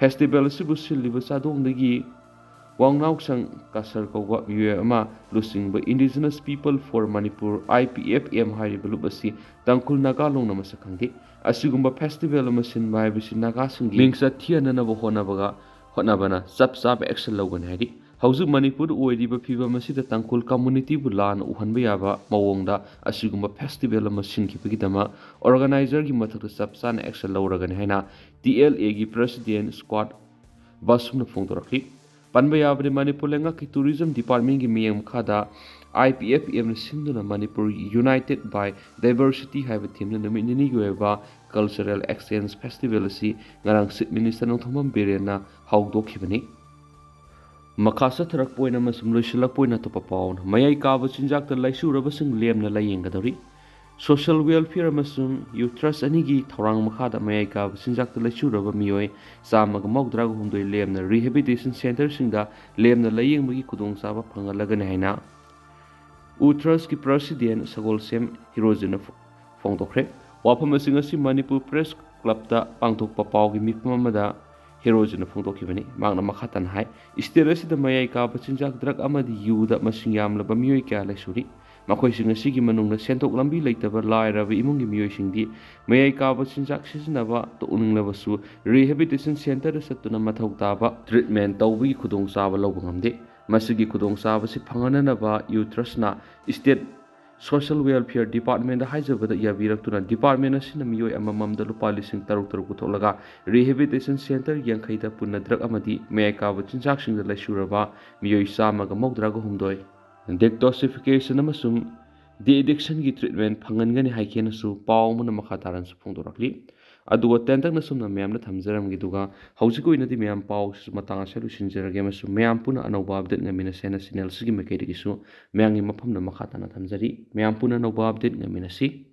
Festival ꯑꯁꯤꯕꯨ ꯁꯤꯜꯂꯤꯕ ꯆꯥꯗꯣꯡꯗꯒꯤ ꯋꯥꯡꯅꯥꯎꯁꯪ ꯀꯁꯔ ꯀꯧꯕ ꯃꯤꯑꯣꯏ ꯑꯃ ꯂꯨꯆꯤꯡꯕ Indigenous People for Manipur, I P F M ꯍꯥꯏꯔꯤꯕ ꯂꯨꯞ ꯑꯁꯤ ꯇꯥꯡꯈꯨꯜ ꯅꯥꯒꯥ ꯂꯣꯡꯅ ꯃꯁꯛ ꯈꯪꯗꯦ꯫ ꯑꯁꯤꯒꯨꯝꯕ festival ꯑꯃ ꯁꯤꯟꯕ ꯍꯥꯏꯕꯁꯤ ꯅꯥꯒꯥꯁꯤꯡꯒꯤ ꯃꯤꯡꯆꯠ ꯊꯤꯍꯟꯅꯅꯕ ꯍꯣꯠꯅꯕꯒ ꯍꯣꯠꯅꯕꯅ ꯆꯞ ꯆꯥꯕ action ꯂꯧꯒꯅꯤ ꯍꯥꯏꯔꯤ꯫ ꯍꯧꯖꯤꯛ ꯃꯅꯤꯄꯨꯔꯗ ꯑꯣꯏꯔꯤꯕ ꯐꯤꯕꯝ ꯑꯁꯤꯗ ꯇꯥꯡꯈꯨꯜ ꯀꯝꯃꯨꯅꯤꯇꯤꯕꯨ ꯂꯥꯟꯅ ꯎꯍꯟꯕ ꯌꯥꯕ ꯃꯑꯣꯡꯗ ꯑꯁꯤꯒꯨꯝꯕ ꯐꯦꯁꯇꯤꯚꯦꯜ ꯑꯃ ꯁꯤꯟꯈꯤꯕꯒꯤꯗꯃꯛ ꯑꯣꯔꯒꯅꯥꯏꯖꯔꯒꯤ ꯃꯊꯛꯇ ꯆꯞ ꯆꯥꯅ ꯑꯦꯛꯁꯟ ꯂꯧꯔꯒꯅꯤ ꯍꯥꯏꯅ ꯇꯤ ꯑꯦꯜ ꯑꯦꯒꯤ ꯄ꯭ꯔꯦꯁꯤꯗꯦꯟ ꯁ꯭ꯀ꯭ꯋꯥꯠ ꯕꯥꯁꯨꯝꯅ ꯐꯣꯡꯗꯣꯔꯛꯈꯤ꯫ ꯄꯟꯕ ꯌꯥꯕꯗꯤ, ꯃꯅꯤꯄꯨꯔ ꯂꯩꯉꯥꯛꯀꯤ ꯇꯨꯔꯤꯖꯝ ꯗꯤꯄꯥꯔꯠꯃꯦꯟꯒꯤ ꯃꯤꯠꯌꯦꯡ ꯃꯈꯥꯗ ꯑꯥꯏ ꯄꯤ ꯑꯦꯐ ꯑꯦꯝꯅ ꯁꯤꯟꯗꯨꯅ ꯃꯅꯤꯄꯨꯔꯒꯤ United by Diversity ꯍꯥꯏꯕ ꯊꯤꯝꯗ ꯅꯨꯃꯤꯠ ꯅꯤꯅꯤꯒꯤ ꯑꯣꯏꯕ ꯀꯜꯆꯔꯦꯜ ꯑꯦꯛꯁꯆꯦꯟꯖ ꯐꯦꯁꯇꯤꯚꯦꯜ ꯑꯁꯤ ꯉꯔꯥꯡ ꯆꯤꯐ ꯃꯤꯅꯤꯁꯇꯔ ꯅꯣꯡꯊꯣꯝꯕꯝ ꯕꯤꯔꯦꯟꯅ ꯍꯧꯗꯣꯛꯈꯤꯕꯅꯤ꯫ ꯃꯈꯥ ꯆꯠꯊꯔꯛꯄ ꯑꯣꯏꯅ ꯑꯃꯁꯨꯡ ꯂꯣꯏꯁꯤꯜꯂꯛꯄ ꯑꯣꯏꯅ ꯑꯇꯣꯞꯄ ꯄꯥꯎꯅ, ꯃꯌꯥꯏ ꯀꯥꯕ ꯆꯤꯟꯖꯥꯛꯇ ꯂꯥꯏꯆꯨꯔꯕꯁꯤꯡ ꯂꯦꯝꯅ ꯂꯥꯏꯌꯦꯡꯒꯗꯧꯔꯤ꯫ ꯁꯣꯁꯤꯌꯦꯜ ꯋꯦꯜꯐꯤꯌꯔ ꯑꯃꯁꯨꯡ ꯌꯨ ꯇ꯭ꯔꯁ ꯑꯅꯤꯒꯤ ꯊꯧꯔꯥꯡ ꯃꯈꯥꯗ ꯃꯌꯥꯏ ꯀꯥꯕ ꯆꯤꯟꯖꯥꯛꯇ ꯂꯥꯏꯆꯨꯔꯕ ꯃꯤꯑꯣꯏ ꯆꯥꯝꯃꯒ ꯃꯧꯗ꯭ꯔꯥꯒ ꯍꯨꯝꯗꯣꯏ ꯂꯦꯝꯅ ꯔꯤꯍꯦꯕꯤꯂꯤꯇꯦꯁꯟ ꯁꯦꯟꯇꯔꯁꯤꯡꯗ ꯂꯦꯝꯅ ꯂꯥꯏꯌꯦꯡꯕꯒꯤ ꯈꯨꯗꯣꯡꯆꯥꯕ ꯐꯪꯍꯜꯂꯒꯅꯤ ꯍꯥꯏꯅ ꯎ ꯇ꯭ꯔꯁꯀꯤ ꯄ꯭ꯔꯁꯤꯗꯦꯟ ꯁꯒꯣꯜꯁꯦꯝ ꯍꯤꯔꯣꯖꯤꯅ ꯐꯣ-, ꯐꯣꯡꯗꯣꯛꯈ꯭ꯔꯦ꯫ ꯋꯥꯐꯝ ꯑꯁꯤ ꯉꯁꯤ ꯃꯅꯤꯄꯨꯔ ꯄ꯭ꯔꯦꯁ ꯀ꯭ꯂꯕꯇ ꯄꯥꯡꯊꯣꯛꯄ ꯄꯥꯎꯒꯤ ꯃꯤꯐꯝ ꯑꯃꯗ ꯍꯤꯔꯣꯖꯤꯅ ꯐꯣꯡꯗꯣꯛꯈꯤꯕꯅꯤ꯫ ꯃꯍꯥꯛꯅ ꯃꯈꯥ ꯇꯥꯅ ꯍꯥꯏ, ꯁ꯭ꯇꯦꯠ ꯑꯁꯤꯗ ꯃꯌꯥꯏ ꯀꯥꯕ ꯆꯤꯟꯖꯥꯛ, ꯗ꯭ꯔꯒ ꯑꯃꯗꯤ ꯌꯨꯗ ꯃꯁꯤꯡ ꯌꯥꯝꯂꯕ ꯃꯤꯑꯣꯏ ꯀꯌꯥ ꯂꯩꯁꯨꯔꯤ꯫ ꯃꯈꯣꯏꯁꯤꯡ ꯑꯁꯤꯒꯤ ꯃꯅꯨꯡꯗ ꯁꯦꯟꯊꯣꯛ ꯂꯝꯕꯤ ꯂꯩꯇꯕ ꯂꯥꯏꯔꯕ ꯏꯃꯨꯡꯒꯤ ꯃꯤꯑꯣꯏꯁꯤꯡꯗꯤ ꯃꯌꯥꯏ ꯀꯥꯕ ꯆꯤꯟꯖꯥꯛ ꯁꯤꯖꯤꯟꯅꯕ ꯇꯣꯛꯅꯤꯡꯂꯕꯁꯨ ꯔꯤꯍꯦꯕꯤꯂꯤꯇꯦꯁꯟ ꯁꯦꯟꯇꯔꯗ ꯆꯠꯇꯨꯅ ꯃꯊꯧ ꯇꯥꯕ ꯇ꯭ꯔꯤꯠꯃꯦꯟ ꯇꯧꯕꯒꯤ ꯈꯨꯗꯣꯡꯆꯥꯕ ꯂꯧꯕ ꯉꯝꯗꯦ꯫ ꯃꯁꯤꯒꯤ ꯈꯨꯗꯣꯡꯆꯥꯕꯁꯤ ꯐꯪꯍꯟꯅꯅꯕ ꯌꯨ ꯇ꯭ꯔꯁꯅ ꯁ꯭ꯇꯦꯠ ꯁꯣꯁꯤꯌꯦꯜ ꯋꯦꯜꯐꯤꯌꯔ ꯗꯤꯄꯥꯔꯠꯃꯦꯟꯗ ꯍꯥꯏꯖꯕꯗ ꯌꯥꯕꯤꯔꯛꯇꯨꯅ ꯗꯤꯄꯥꯔꯠꯃꯦꯟ ꯑꯁꯤꯅ ꯃꯤꯑꯣꯏ ꯑꯃꯃꯝꯗ ꯂꯨꯄꯥ ꯂꯤꯁꯤꯡ ꯇꯔꯨꯛ ꯇꯔꯨꯛ ꯄꯨꯊꯣꯛꯂꯒ ꯔꯤꯍꯦꯕꯤꯂꯤꯇꯦꯁꯟ ꯁꯦꯟꯇꯔ ꯌꯥꯡꯈꯩꯗ ꯄꯨꯟꯅ ꯗ꯭ꯔꯒ ꯑꯃꯗꯤ ꯃꯌꯥꯏ ꯀꯥꯕ ꯆꯤꯟꯖꯥꯛꯁꯤꯡꯗ ꯂꯩꯁꯨꯔꯕ ꯃꯤꯑꯣꯏ ꯆꯥꯝꯃꯒ ꯃꯧꯗ꯭ꯔꯥꯒ ꯍꯨꯝꯗꯣꯏ ꯗꯤꯇꯣꯛꯁꯤꯐꯤꯀꯦꯁꯟ ꯑꯃꯁꯨꯡ ꯗꯤ ꯑꯦꯗꯤꯛꯁꯟꯒꯤ ꯇ꯭ꯔꯤꯠꯃꯦꯟ ꯐꯪꯍꯟꯒꯅꯤ ꯍꯥꯏꯈꯤꯅꯁꯨ ꯄꯥꯎ ꯑꯃꯅ ꯃꯈꯥ ꯇꯥꯔꯅꯁꯨ ꯐꯣꯡꯗꯣꯔꯛꯂꯤ꯫ ꯑꯗꯨꯒ ꯇꯦꯟꯇꯛꯅ ꯁꯨꯝꯅ ꯃꯌꯥꯝꯗ ꯊꯝꯖꯔꯝꯒꯦ, ꯑꯗꯨꯒ ꯍꯧꯖꯤꯛꯀꯤ ꯑꯣꯏꯅꯗꯤ ꯃꯌꯥꯝ ꯄꯥꯎꯁꯤꯁꯨ ꯃꯇꯥꯡ ꯑꯁꯤꯗ ꯂꯣꯏꯁꯤꯟꯖꯔꯒꯦ ꯑꯃꯁꯨꯡ ꯃꯌꯥꯝ ꯄꯨꯟꯅ ꯑꯅꯧꯕ ꯑꯞꯗꯦꯠ ꯉꯥꯏꯃꯤꯟꯅꯁꯦ ꯍꯥꯏꯅ ꯆꯦꯅꯦꯜꯁꯤꯒꯤ ꯃꯥꯏꯀꯩꯗꯒꯤꯁꯨ ꯃꯌꯥꯝꯒꯤ ꯃꯐꯝꯗ ꯃꯈꯥ ꯇꯥꯅ ꯊꯝꯖꯔꯤ꯫ ꯃꯌꯥꯝ ꯄꯨꯟꯅ ꯑꯅꯧꯕ ꯑꯞꯗꯦꯠ ꯉꯥꯏꯃꯤꯟꯅꯁꯤ꯫